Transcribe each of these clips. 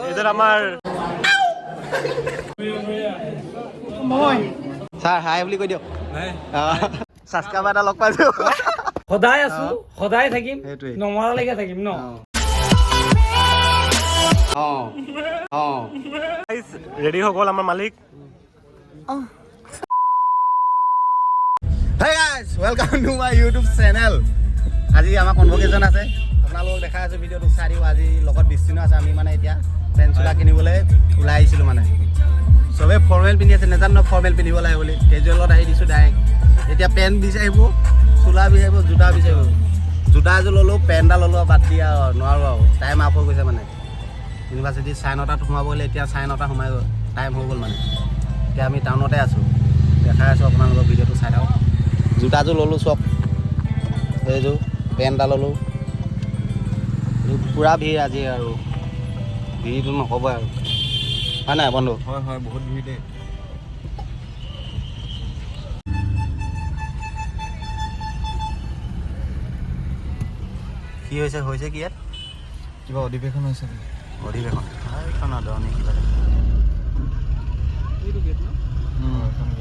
এইজন আমাৰ ছাৰ, হাই বুলি কৈ দিয়ক। ছাবস্ক্ৰাইবাৰ এটা লগ পাইছো। সদায় আছো, সদায় থাকিম। সেইটোৱেই। নমৰালৈকে থাকিম ন। অঁ অঁ ৰেডি হৈ গ'ল আমাৰ মালিক। Hey guys, welcome to my YouTube channel. আজি আমাৰ কনভকেশ্যন আছে, আপোনালোকক দেখাই আছোঁ, ভিডিঅ'টো চাই দিব। আজি লগত বিষ্ণু আছে। আমি মানে এতিয়া পেণ্ট চোলা কিনিবলৈ ওলাই আহিছিলোঁ। মানে চবেই ফৰ্মেল পিন্ধি আছে, নাজানো ন ফৰ্মেল পিন্ধিব লাগে বুলি। কেজুৱেলত আহি দিছোঁ ডাইৰেক্ট। এতিয়া পেণ্ট বিচাৰিব, চোলা বিচাৰিব, জোতা বিচাৰিব। জোতা এযোৰ ল'লোঁ, পেণ্ট এটা ল'লোঁ আৰু বাদ দিয়া আৰু নোৱাৰোঁ আৰু টাইম আপ হৈ গৈছে। মানে ইউনিভাৰ্চিটি 9:30ত সোমাব গ'লে এতিয়া 9:30 সোমাই গ'ল, টাইম হৈ গ'ল। মানে এতিয়া আমি টাউনতে আছোঁ, দেখাই আছোঁ আপোনালোকক, ভিডিঅ'টো চাই থাকক। জোতাযোৰ ল'লোঁ চব, এইযোৰ পেণ্ট এটা ল'লোঁ। এইটো পূৰা ভিৰ আজি আৰু ভিৰটো নক'ব আৰু, হয় নাই বন্ধু? হয় হয়, বহুত ভিৰ দেই। কি হৈছে হৈছে কি ইয়াত? কিবা অধিৱেশন হৈছে বোলে। অধিৱেশন এইখন আদৰণি কিবা।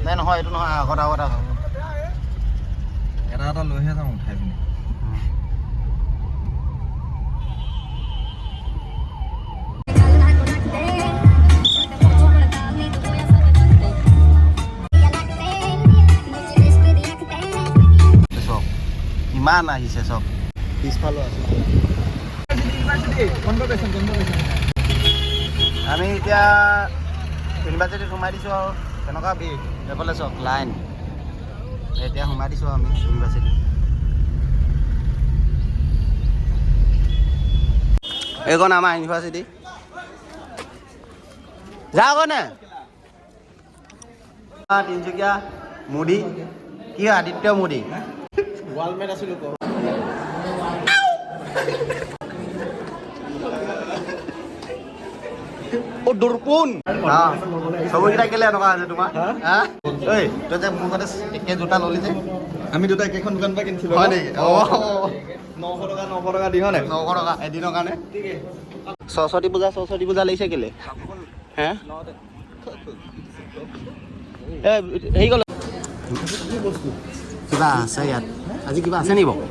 নাই, নহয়, এইটো নহয়, আগত আগত আগত। এটা এটা লৈহে যাওঁ উঠাই পিনে। চব ইমান আহিছে, চব পিছফালেও আছে। আমি এতিয়া ইউনিভাৰ্চিটিত সোমাই দিছোঁ আৰু কেনেকুৱা ভিৰ এইফালে চব লাইন। এতিয়া সোমাই দিছোঁ আমি ইউনিভাৰ্চিটিত। এইখন আমাৰ ইউনিভাৰ্চিটি। যা আকৌ নে তিনিচুকীয়া মোদী কি হয়, আদিত্য মোদী। ৱালমেট আছিলো ক। অ' দুৰপোন চবকেইটা কেলে এনেকুৱা আছে তোমাৰ? হা ঐ, তই যে মোৰ সতে একে জোতা ল'লি যে? আমি দুটা একেখন দোকানৰ পৰা কিনিছিলো। হয় নেকি? অঁ। 900 টকা, 900 টকা দি, হয় নাই? 900 টকা এদিনৰ কাৰণে। সৰস্বতী পূজা, সৰস্বতী পূজা লাগিছে কেলে হে? এ হেৰি গ'ল, কিবা আছে ইয়াত আজি? কিবা আছে নেকি বাৰু?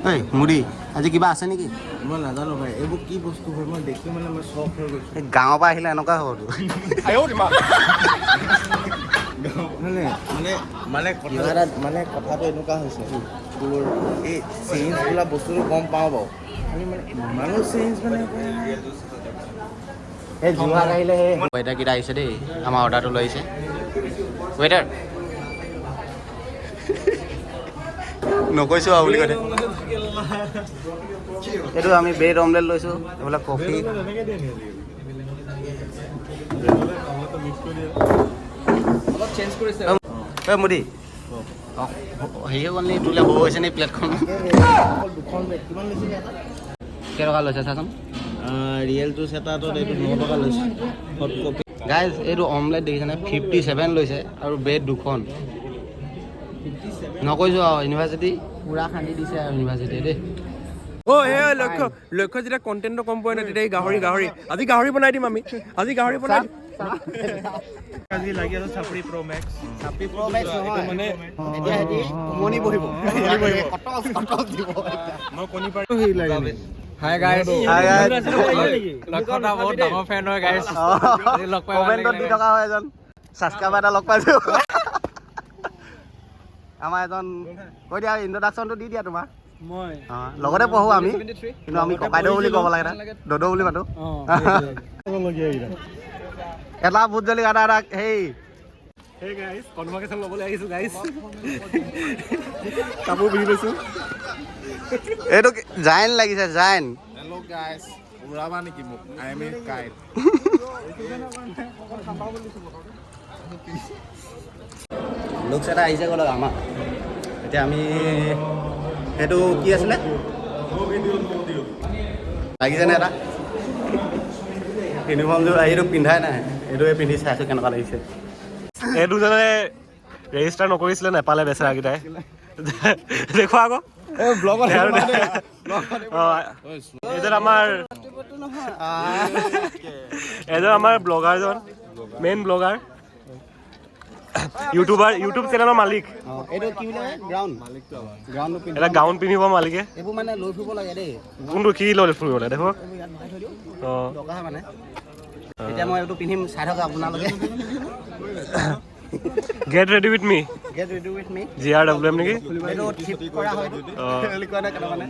ঐ মুদি, আজি কিবা আছে নেকি? মই নাজানো ভাই, এইবোৰ কি বস্তু হয়। মই দেখি মানে মই চক হৈ গৈছো। এই গাঁৱৰ পৰা আহিলে এনেকুৱা হ'বতো। মানে মানে মানে কথা এটা, মানে কথাটো এনেকুৱা হৈছে, তোৰ এই চেঞ্জ বোলা বস্তুটো গম পাওঁ বাৰু, খালি মানে ইমানো চেঞ্জ মানে। এই যোৰহাট আহিলে। ৱেটাৰকেইটা আহিছে দেই, আমাৰ অৰ্ডাৰটো লৈ আহিছে। ৱেটাৰ নকৈছোঁ আৰু বুলি কৈ দে। এইটো আমি ব্ৰেড অমলেট লৈছোঁ, এইবিলাক কফি। অলপ চেঞ্জ কৰিছে। ঐ মোদী, অঁ, হেৰি হৈ গ'ল নি? তোলৈ সৰু হৈছে নি প্লেটখন? দুখন ব্ৰেড কিমান লৈছে এটা? কেইটকা লৈছে চাচোন। ৰিয়েল জুচ এটাটোত এইটো 9 টকা লৈছে, হট কফি। গাইজ, এইটো অমলেট দেখিছেনে? 57 লৈছে আৰু ব্ৰেড দুখন। নকৈছোঁ আৰু, ইউনিভাৰ্চিটি পূৰা খান্দি দিছে আৰু ইউনিভাৰ্চিটি দেই। অ' এই লক্ষ্য, লক্ষ্য, যেতিয়া কণ্টেণ্টটো কম পৰে ন, তেতিয়া এই গাহৰি গাহৰি। আজি গাহৰি বনাই দিম আমি, আজি গাহৰি বনাই দিম। আজি লাগি আছে চাপৰি প্ৰ' মেক্স। মানে এতিয়া সিহঁতি উমনি বহিব, কটচ কটচ দিব। মই কণী পাৰি। Hi guys. Hi guys. লক্ষ্য দা বহুত ডাঙৰ ফেন হয় গাইছ। লগ পাই ভাল কমেণ্টত দি লাগিলে। থকা হয় এজন ছাবস্ক্ৰাইবাৰ এটা লগ পাইছোঁ আমাৰ এজন। কৈ দিয়া, ইন্ট্ৰডাকশ্যনটো দি দিয়া তোমাৰ। মই অঁ, লগতে পঢ়োঁ আমি, কিন্তু আমি ককাইদেউ বুলি ক'ব লাগে, দদৌ বুলি মাতো। এটা ভোট জলকীয়া, এটা এটা সেই। সেই গাইছ, কনভকেশ্যন ল'বলৈ আহিছোঁ গাইছ, কাপোৰ পিন্ধি লৈছোঁ। এইটো জাইন লাগিছে, জাইন। হেল্ল' গাইছ, উৰাবা নেকি মোক? I am a kite. Looks এটা আহিছে গ'ল আমাৰ। এতিয়া আমি সেইটো কি আছিলে, লাগিছেনে এটা ইউনিফৰ্মযোৰ? এইটো পিন্ধাই নাই, এইটোৱে পিন্ধি চাইছোঁ কেনেকুৱা লাগিছে। এই দুজনে ৰেজিষ্টাৰ নকৰিছিলে, নেপালে বেচেৰাকেইটাই। দেখুৱা আকৌ। এজন আমাৰ এজন আমাৰ ব্লগাৰজন, মেইন ব্লগাৰ, ইউটিউবাৰ, ইউটিউব চেনেলৰ মালিক। এইটো কি বুলি কয়? গ্ৰাউণ্ড, গ্ৰাউণ্ডটো পিন্ধি এটা গাউন পিন্ধিব মালিকে। এইবোৰ মানে লৈ ফুৰিব লাগে দেই। কোনটো কি লৈ ফুৰিব লাগে দেখো। এইবোৰ ইয়াত ভৰাই থৈ দিওঁ, অঁ, দৰকাৰ হয় মানে। এতিয়া মই এইটো পিন্ধিম, চাই থাকক আপোনালোকে। Get ready with me. Get ready with me. G R W M নেকি? এইটো ঠিক কৰা হয়, এইটো বুলি কোৱা নাই কেনেকুৱা মানে।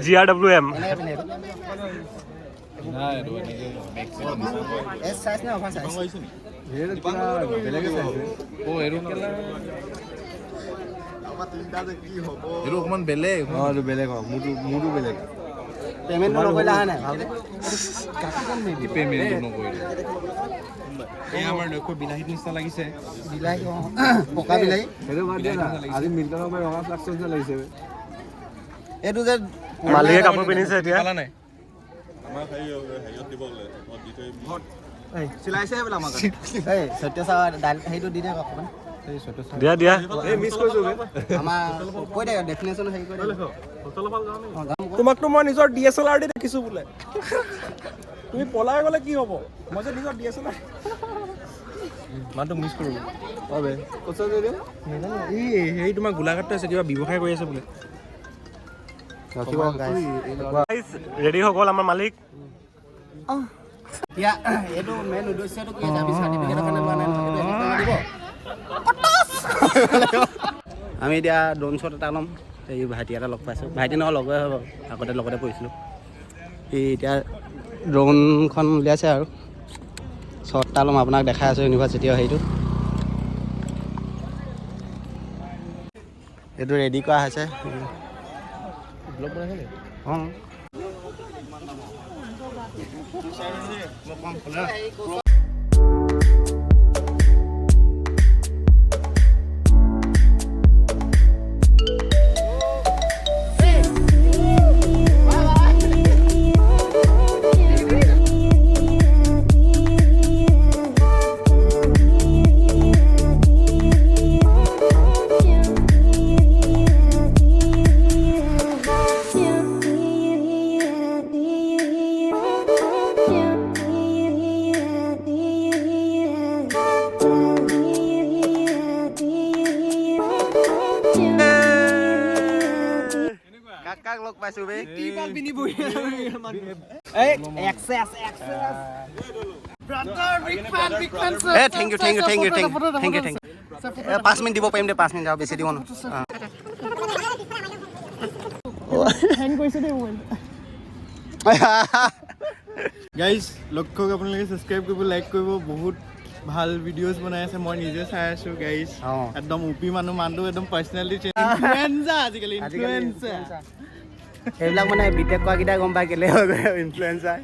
G R W M. এনেকৈ পিন্ধে এইটো। এছ চাইজ নে অভাৰ চাইজ? এইটো অকণমান বেলেগ। অঁ, এইটো বেলেগ। অঁ, মোৰতো বেলেগ। পে'মেণ্টটো নকৰিলে অহা নাই ভালকৈ। পে'মেণ্টটো নকৰিলে। আমাৰ লক্ষ্য বিলাহীত নিচিনা লাগিছে। বিলাহী, অঁ, পকা বিলাহী। সেইটো বাদ দিয়া না, আজি মিল্টনৰ পৰা ৰঙা ফ্লাক্সৰ নিচিনা লাগিছে। এইটো যে মালিকে কাপোৰ পিন্ধিছে এতিয়া। পালা নাই? এই সত্য ছাৰ, দাইল সেইটো দি দিয়ক অকণমান। দিয়া দিয়া। আমাৰ কৈ দে ডেফিনেশ্যন, হেৰি কৰি দে। অঁ, যাম। তোমাকতো মই নিজৰ ডি এছ এল আৰ দি দেখিছোঁ বোলে। তুমি পলাই গ'লে কি হ'ব? মই যে নিজৰ ডি এছ এল আৰ মানুহটোক মিছ কৰোঁ। অঁ বে, ক'ত আছ এতিয়া? এই হেৰি, তোমাৰ গোলাঘাটতে আছে, কিবা ব্যৱসায় কৰি আছে বোলে। ৰখিব গাইছ। ৰেডি হৈ গ'ল আমাৰ মালিক। এতিয়া এইটো মেইন উদ্দেশ্যটো কি আছে? আমি চাৰ্টিফিকেটৰ কাৰণে লোৱা নাই নহয়, এইটো edit কৰি দিব। আমি এতিয়া ড্ৰোন শ্বট এটা ল'ম। এই ভাইটি এটা লগ পাইছোঁ, ভাইটি নহয়, লগৰে হয় বাৰু, আগতে লগতে পঢ়িছিলোঁ। সি এতিয়া ড্ৰোনখন উলিয়াইছে আৰু শ্বট এটা ল'ম। আপোনাক দেখাই আছোঁ ইউনিভাৰ্চিটিৰ হেৰিটো। এইটো ৰেডি কৰা হৈছে। অঁ। কাক কাক লগ পাইছোঁ বে? Access access. এ thank you, thank you, thank you, thank you, thank you, thank you. 5 minute দিব পাৰিম দে, 5 মিনিট, আৰু বেছি দিব নহয়। হেং কৰিছে দেই মোবাইলটো। গাইজ, লক্ষ্যক আপোনালোকে ছাবস্ক্ৰাইব কৰিব, লাইক কৰিব। বহুত ভাল ভিডিঅ'জ বনাই আছে, মই নিজে চাই আছো গাইজ। একদম উপি মানুহ, মানুহটো একদম পাৰ্চনেলিটি ইনফ্লুৱেঞ্চা, আজিকালি ইনফ্লুৱেঞ্চা। সেইবিলাক মানে বিটেক কৰাকেইটাই গম পাই কেলে হৈ গ'ল ইনফ্লুৱেঞ্চাৰ।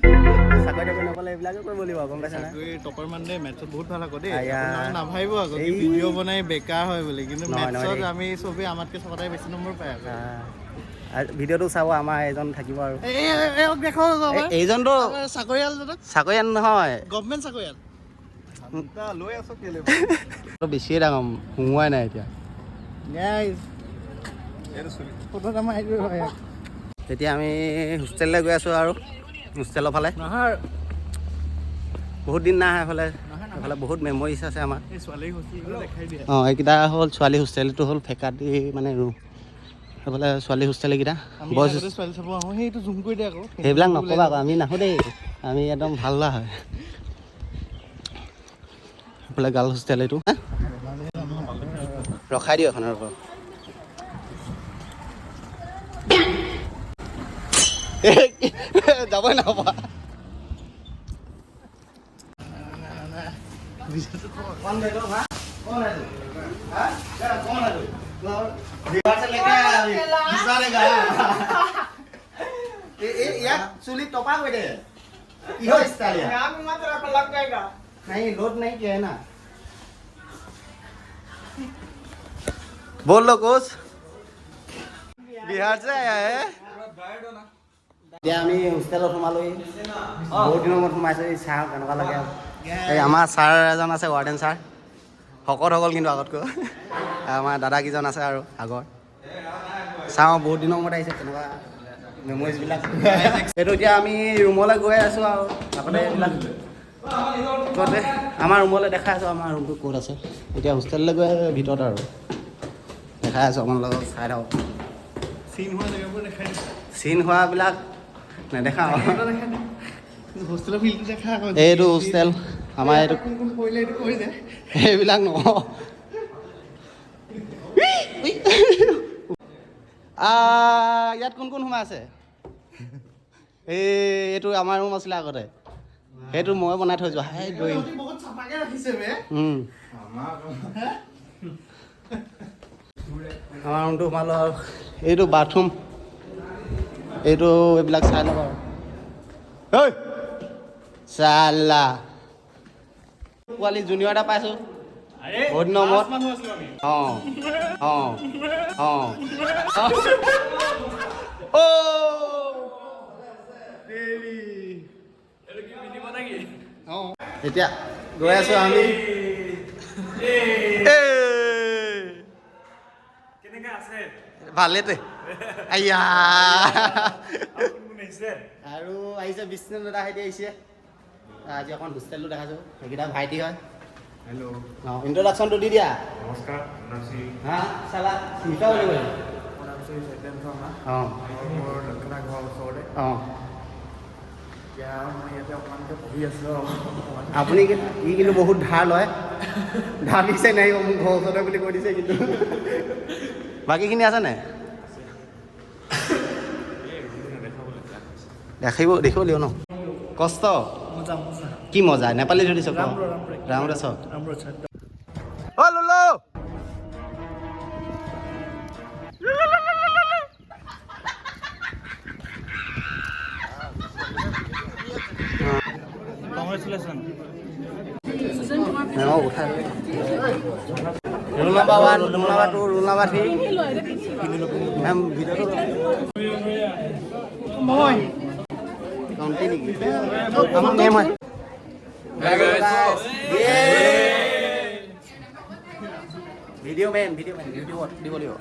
চাকৰি তাকৰি নক'লে এইবিলাকে কৰিব লাগিব, গম পাইছা নাই? টপাৰ মানুহ দেই, মেথছত বহুত ভাল আকৌ দেই। আয়া। আপোনালোকে নাভাবিব আকৌ কি এই। ভিডিঅ' বনাই বেকাৰ হয় বুলি, কিন্তু নহয়, নহয় মেথছত দেই। আমি চবেই আমাতকৈ চবতে বেছি নম্বৰ পায় আকৌ। আৰু ভিডিঅ'টো চাব, আমাৰ এজন থাকিব আৰু। এওঁক দেখক আকৌ। এইজনটো আমাৰ চাকৰিয়াল দাদা। চাকৰিয়াল নহয়। গভমেণ্ট চাকৰিয়াল। লৈ আছ কেলে? বেছিয়ে ডাঙৰ, সোমোৱাই নাই এতিয়া। গাইজ, ফটো এটা মাৰি দিব। এতিয়া আমি হোষ্টেললৈ গৈ আছোঁ আৰু হোষ্টেলৰ ফালে। নহয়। বহুত দিন নাই এইফালে। এইফালে বহুত মেমৰিজ আছে আমাৰ। এই ছোৱালী হোষ্টেল দেখাই দিয়ে। অঁ, এইকেইটা হ'ল ছোৱালী হোষ্টেল। এইটো হ'ল ফেকাল্টি মানে ৰুম। সেইফালে ছোৱালী হোষ্টেল এইকেইটা। আমি বইজ আগতে ছোৱালী চাব আহোঁ, সেইটো জুম কৰি দে আকৌ। সেইবিলাক নক'বা আকৌ, আমি নাহোঁ দেই, আমি একদম ভাল ল'ৰা হয়। সেইফালে গাৰ্ল হোষ্টেল এইটো। হা? ৰখাই দিওঁ এখন, ৰ'ব। যাবই নাপা। कौन है तू? दीवार से लेके आया अभी घुसा देगा। ए यार, चुली टपा हुए दे, इहो स्टाइल है। लग जाएगा। नहीं, लोड नहीं किया है ना। बोल लो कुछ। बिहार से आया है। এতিয়া আমি হোষ্টেলত সোমালোহি, বহুত দিনৰ মূৰত সোমাইছোঁ। এই চাওঁ কেনেকুৱা লাগে। এই আমাৰ ছাৰ এজন আছে, ৱাৰ্ডেন ছাৰ, শকত হৈ গ'ল কিন্তু আগতকৈ। আমাৰ দাদা কেইজন আছে আৰু আগৰ। চাওঁ, বহুত দিনৰ মূৰত আহিছে, তেনেকুৱা মেমৰিজবিলাক। সেইটো এতিয়া আমি ৰুমলৈ গৈ আছোঁ আৰু আগতে এইবিলাক ক'তে আমাৰ ৰুমলৈ দেখাই আছোঁ, আমাৰ ৰুমটো ক'ত আছে। এতিয়া হোষ্টেললৈ গৈ ভিতৰত আৰু দেখাই আছোঁ আপোনালোকক, চাই থাকক। চিন হোৱা জেগাবোৰ দেখাই দিছে। চিন হোৱাবিলাক নেদেখাওঁ। হোষ্টেলৰ ফিল্ডটো দেখা আকৌ। এইটো হোষ্টেল আমাৰ, এইটো কোন কোন পৰিলে এইটো কৈ যায়। সেইবিলাক নকওঁ। ইয়াত কোন কোন সোমাই আছে? এই এইটো আমাৰ ৰুম আছিলে আগতে, সেইটো মই বনাই থৈ যোৱা। হাই ড্ৰয়িং বহুত চাফাকে ৰাখিছে বে। আমাৰ ৰুমটো সোমালোঁ আৰু এইটো বাথৰুম, এইটো এইবিলাক চাই ল'ব আৰু। ঐ চালা পোৱালি জুনিয়ৰ এটা পাইছোঁ বহুত দিনৰ মূৰত। অঁ অঁ অঁ অ' এতিয়া গৈ আছোঁ আমি। ভালেতে আইয়া। আৰু আহিছে বিষ্ণু দাদা, সিহঁতি আহিছে আজি। অকণ হোষ্টেলটো দেখাইছোঁ, সেইকেইটা ভাইটি হয়। হেল্ল'। অঁ, ইণ্ট্ৰডাকশ্যনটো দি দিয়া। নমস্কাৰ, নাম শ্ৰী হা চালা চিন্তা বুলি কৈছে। মোৰ নাম শ্ৰী চৈতন্য শৰ্মা। অঁ। মোৰ লক্ষণা ঘৰৰ ওচৰতে। অঁ। এতিয়া মই ইয়াতে অকণমানকৈ পঢ়ি আছোঁ আৰু অকণমান। আপুনি ই কিন্তু বহুত ধাৰ লয়, ধাৰ দিছে নাহিব, মোৰ ঘৰৰ ওচৰতে বুলি কৈ দিছে কিন্তু। বাকীখিনি আছে নাই? দেখিব দেখিব লাগিব ন কষ্ট। মজা মজা। কি মজা, নেপালী ধৰিছ। राम्रो राम्रो। राम्रो छ। राम्रो छ। অ ললো। কংগ্ৰেচুলেশ্যন। মেমক উঠাই। Roll number 1, roll number 2, roll number 3। Ma'am ভিডিঅ'টো মই কমটি নেকি? আমাৰ মেম হয়। ভিডিঅ' মেন, ভিডিঅ' মেন, ইউটিউবত দিব লাগিব।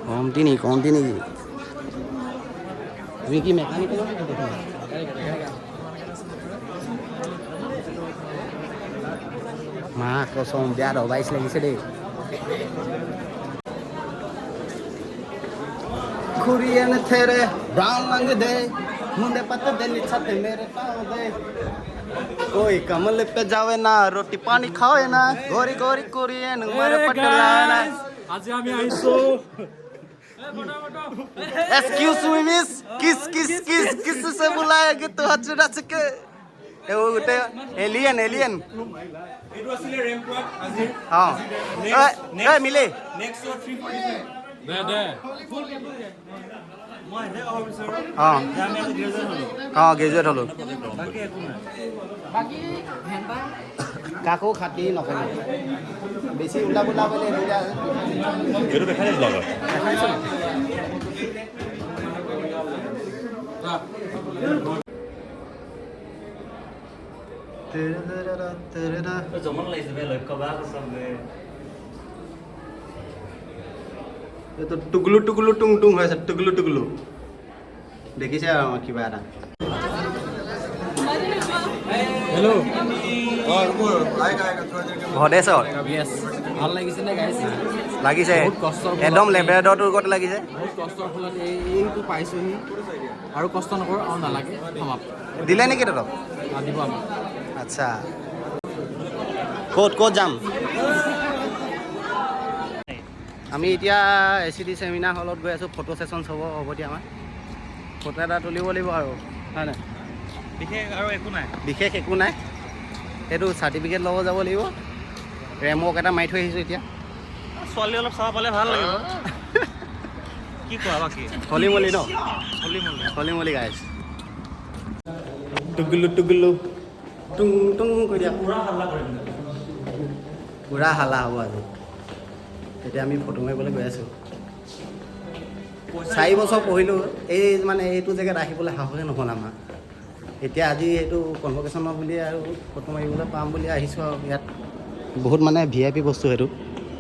কমটি নেকি? কমটি নেকি? তুমি কি মেকানিকেল? মা কচম, বেয়া দবাইছ লাগিছে দেই। ਕੁੜੀਆਂ ਨੇ ਤੇਰੇ ਬ੍ਰਾਊਨ ਰੰਗ ਦੇ ਮੁੰਡੇ ਪੱਤ ਦੇ ਨੀ ਛੱਤ ਮੇਰੇ ਪਾਉ ਦੇ, ਕੋਈ ਕਮਲ ਪੇ ਜਾਵੇ ਨਾ, ਰੋਟੀ ਪਾਣੀ ਖਾਵੇ ਨਾ, ਗੋਰੀ ਗੋਰੀ ਕੁੜੀਆਂ ਨੂੰ ਮਰ ਪਟਲਾਣਾ। আজি আমি আহিছোঁ। এক্সকিউজ মি মিস, কিস কিস কিস কিস সে বুলায়েগি তু হচ রচ কে। এই গোটেই এলিয়েন এলিয়েন। এইটো আছিলে ৰেম্প ৱাক আজিৰ। অঁ, এই মিলে। নেক্সট 345 দে দে। মই সেইটোৱে ক'ব বিচাৰোঁ যে আমি আজি গ্ৰেজুৱেট হ'লোঁ। অঁ, গ্ৰেজুৱেট হ'লোঁ। বাকী একো নাই। কাকো খাতি নকৰোঁ, বেছি ওলাব ওলাব। এইটো দেখাই নাই ব্লগত। জমন লাগিছে বে লক্ষ্য বা চব। এইটো টুগলু টুগলু টুং টুং হৈ আছে, টুগলু টুগলু দেখিছে আৰু আমাৰ কিবা এটা। হেল্ল'। ভদেশ্বৰ। য়েছ, ভাল লাগিছে নে গাইছ? লাগিছে। বহুত কষ্টৰ ফলত। একদম লেব্ৰেডৰটোৰ গতে লাগিছে। বহুত কষ্টৰ ফলত এইটো পাইছোহি। আৰু কষ্ট নকৰোঁ আৰু নালাগে, সমাপ্ত। দিলে নেকি তহঁতক? দিব আমাক। আচ্ছা, ক'ত ক'ত যাম আমি এতিয়া? এ চি ডি চেমিনাৰ হলত গৈ আছোঁ, ফটো ছেশ্যন হ'ব। হ'ব দিয়া, আমাৰ ফটো এটা তুলিব লাগিব আৰু, হয় নাই? বিশেষ আৰু একো নাই। বিশেষ একো নাই, সেইটো চাৰ্টিফিকেট ল'ব যাব লাগিব। ৰেমক এটা মাৰি থৈ আহিছোঁ এতিয়া। ছোৱালী অলপ চাব পালে ভাল লাগিব। কি কোৱা বাকী? হলি মলি ন? হলি মলি। হলি মলি গাইছ। টুগুলু টুগুলু টুং টুং কৰি দিয়া। পুৰা হাল্লা কৰিম। পূৰা হাল্লা হ'ব আজি। এতিয়া আমি ফটো মাৰিবলৈ গৈ আছোঁ। 4 বছৰ পঢ়িলোঁ, এই মানে এইটো জেগাত আহিবলৈ সাহসে নহ'ল আমাৰ। এতিয়া আজি এইটো কনভকেশ্যনৰ বুলি আৰু ফটো মাৰিবলৈ পাম বুলি আহিছোঁ আৰু ইয়াত বহুত মানে ভি আই পি বস্তু সেইটো।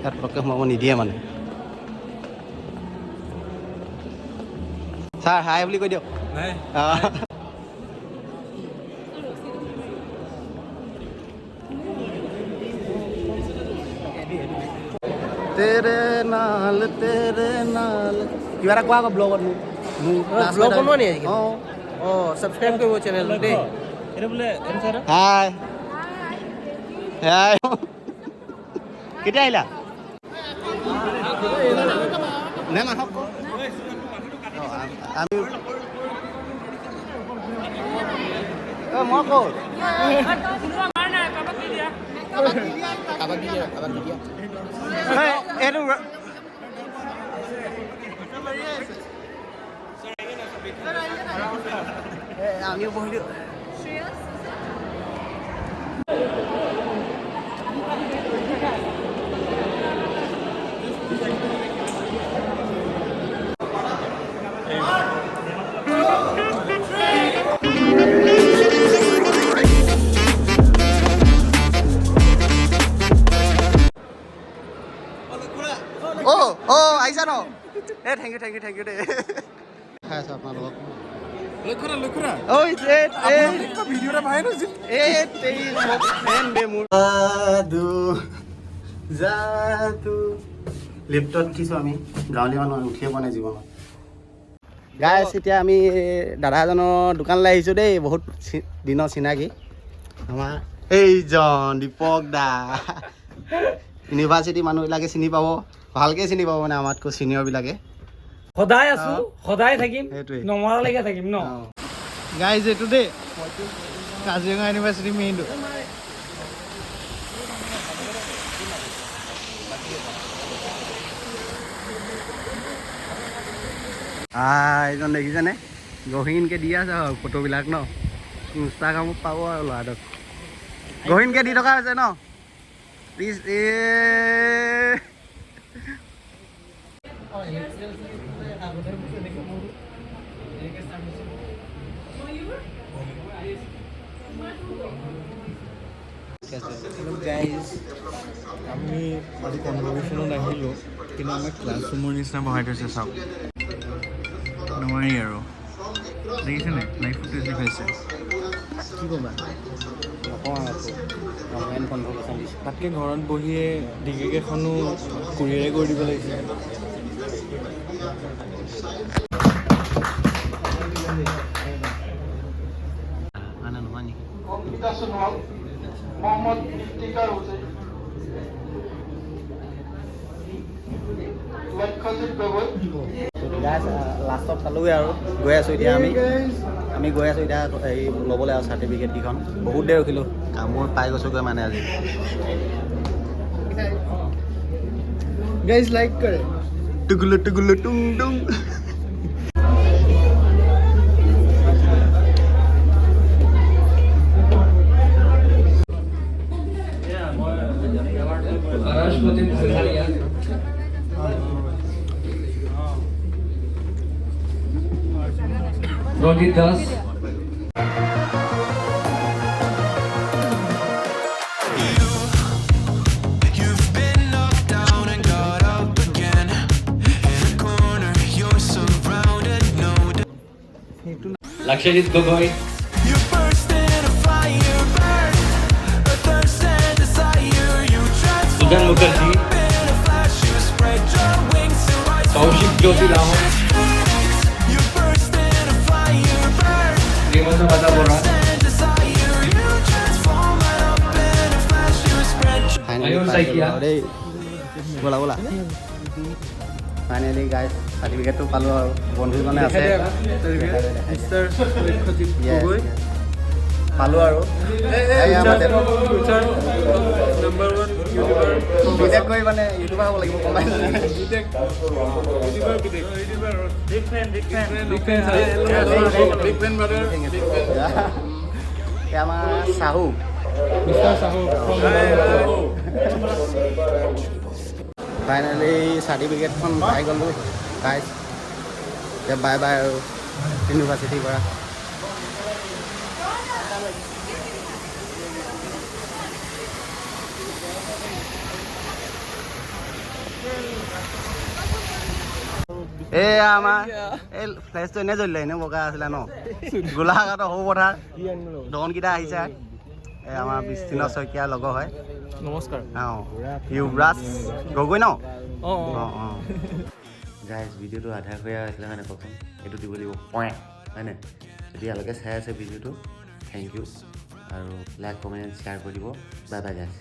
ইয়াত পটককৈ সোমাব নিদিয়ে মানে। ছাৰ, হাই বুলি কৈ দিয়ক। অঁ। তেৰে নাল, তেৰে নাল। কিবা এটা কোৱা আকৌ ব্লগত মোক। ব্লগ বনোৱা নি আজিকালি? অঁ। অঁ, ছাবস্ক্ৰাইব কৰিব চেনেলটো দেই। হাই হাই, কেতিয়া আহিলা? নে মাহক আমি মই ক'ত? কাৰোবাক দি দিয়া, কাৰোবাক দি দিয়া। এইটো আমিও বহিলোঁ। অ' অ', আহিছা ন? এ thank you, thank you, thank you দেই। খাই আছোঁ আপোনালোকক। ঐ, ভিডিঅ' এটা ভাইৰেল হৈছিল। এই তেৰি ফেন দে মোৰ। যাদু যাদু। লিফ্টত উঠিছোঁ আমি, গাঁৱলীয়া মানুহ, উঠিয়ে পোৱা নাই জীৱনত। গাইছ, এতিয়া আমি দাদা এজনৰ দোকানলৈ আহিছোঁ দেই, বহুত দিনৰ চিনাকি আমাৰ এইজন দীপক দা। ইউনিভাৰ্চিটি মানুহবিলাকে চিনি পাব, ভালকৈ চিনি পাব, মানে আমাতকৈ ছিনিয়ৰবিলাকে। সদায় আছো, সদায় থাকিম। সেইটোৱে। নমৰালৈকে থাকিম ন। গাইজ, এইটো দেই কাজিৰঙা ইউনিভাৰ্চিটি মেইনটো। এইজন দেখিছেনে, গহীনকৈ দি আছে আৰু ফটোবিলাক ন, ইনষ্টাগ্ৰামত পাব আৰু ল'ৰাটোক গহীনকৈ দি থকা হৈছে ন। প্লিজ এ গাইজ, আমি আজি কনভকেশ্যনত আহিলোঁ, কিন্তু আমাক ক্লাছৰুমৰ নিচিনা বহাই থৈছে, চাওক। নোৱাৰি আৰু, দেখিছেনে, লাইভ ফুটেজ দেখুৱাইছে। কি ক'বা? নকওঁ আৰু, অনলাইন কনভকেশ্যন দিছে। তাতকৈ ঘৰত বহিয়ে ডিগ্ৰী কেইখনো কুৰিয়াৰে কৰি দিব লাগিছিলে। মানে নহয় নেকি? অংকিতা সোণোৱাল, মহম্মদ ইফতিকাৰ হুছেইন, লক্ষ্যজিৎ গগৈ। গাইজ, লাষ্টত পালোগৈ আৰু গৈ আছোঁ এতিয়া আমি। আমি গৈ আছোঁ এতিয়া এই ল'বলৈ আৰু চাৰ্টিফিকেট কেইখন। বহুত দেৰি ৰখিলোঁ, কামবোৰ পাই গৈছোগৈ মানে আজি। গাইজ, লাইক কৰে। টুগুলু টুগুলু টুং টুং। Ranjit Das. You've been knocked down and got up again. In a corner, you're surrounded, no Lakshyajit Gogoi. You burst in a fire, burn a thirst and desire. You transform Sujan Mukherjee. in a flash. You spread your wings to rise. Kaushik Jyoti Lahon. You burst in a fire, burn Srimanta Bada Bora. and desire. You transform right up in a flash. You spread. Finally Mayur পাই শইকীয়া। গ'লো আৰু দেই। ব'লা ব'লা। Finally guys, চাৰ্টিফিকেটটো পালোঁ আৰু বন্ধুজনে আছে। Mister Lakshyajit Yes, Gogoi. yes. পালোঁ আৰু এই আমাৰ নাম্বাৰ ওৱান ইউটিউবাৰ। বিটেক কৰি মানে ইউটিউবাৰ হ'ব লাগিব, গম পাইছে? B Tech YouTuber, B Tech YouTuber. Big fan, big fan. Big fan, big fan brother. এই আমাৰ চাহু। মিষ্টাৰ চাহু। ফাইনেলি চাৰ্টিফিকেটখন পাই গ'লোঁ গাইজ। এতিয়া বাই বাই আৰু ইউনিভাৰ্চিটিৰ পৰা। এয়া আমাৰ এই ফ্লেছটো এনেই জ্বলিলে, এনেই বগা আছিলে ন। গোলাঘাটৰ সৰু পথাৰ দোকানকেইটা আহিছে। এই আমাৰ বিস্তীৰ্ণ শইকীয়াৰ লগৰ হয়। নমস্কাৰ। অঁ, যুৱৰাজ গগৈ ন? অঁ। অঁ। গাইজ, ভিডিঅ'টো আধা হৈ আছিলে, হয় নাই কওকচোন? এইটো দিব লাগিব পইণ্ট, হয়নে? যদি ইয়ালৈকে চাই আছে ভিডিঅ'টো, thank U আৰু লাইক, কমেণ্ট, শ্বেয়াৰ কৰি দিব। Bye bye guys.